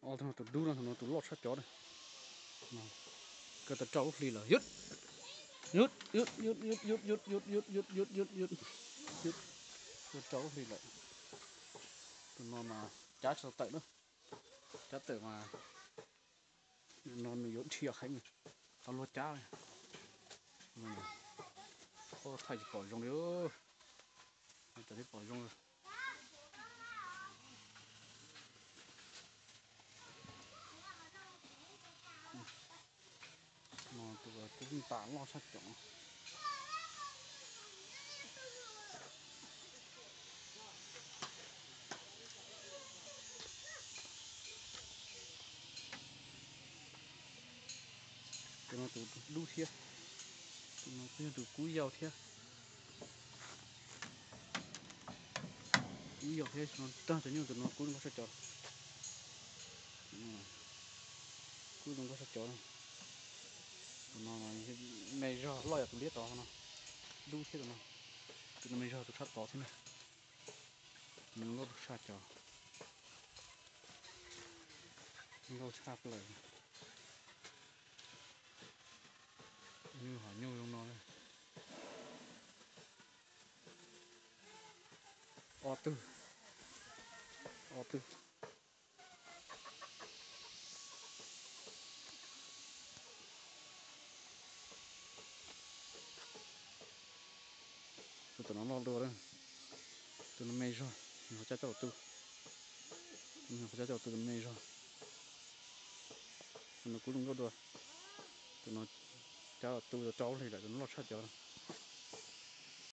Ob tug no tus dub no, tus no tus loj tshaj cov na. Kawg tau rau lub hli lawm. Yut, yut, yut, yut, yut, yut, yut, yut, yut, yut, yut, yut, yut, yut, yut, yut, rau lub hli lawm. Tus no mas cab tsis tau tawm na. Cab tawm mas no nws yuav dhia heev, tau luag cab. Thaij tsis pom zoo li, thaij tsis pom zoo. No tus kub ntas loj tshaj cov. Tus no tus dub thiab. Tus no kuj yog tus kub yau thiab. Kub yau thiab, no tag cov nyuj, tus no kub zoo nkauj tshaj cov. Kub zoo nkauj tshaj cov. Tus no me zog loj yam tus liab tod no. Dub thiab tus no. Tus no me zog tus tshaj tod thiab na. Tus no nkauj tshaj cov. Nkauj tshaj plaws. Nyuj hom nyuj zoo no. Ob tug, ob tug. Tus no loj dua, tus no me zog, nws ho cab coj los tu. Tus no ho cab coj los tu, tus no me zog. Tus no kuj zoo nkauj dua. Tus no cab los tu rau hli lawm, tus no loj tshaj cov.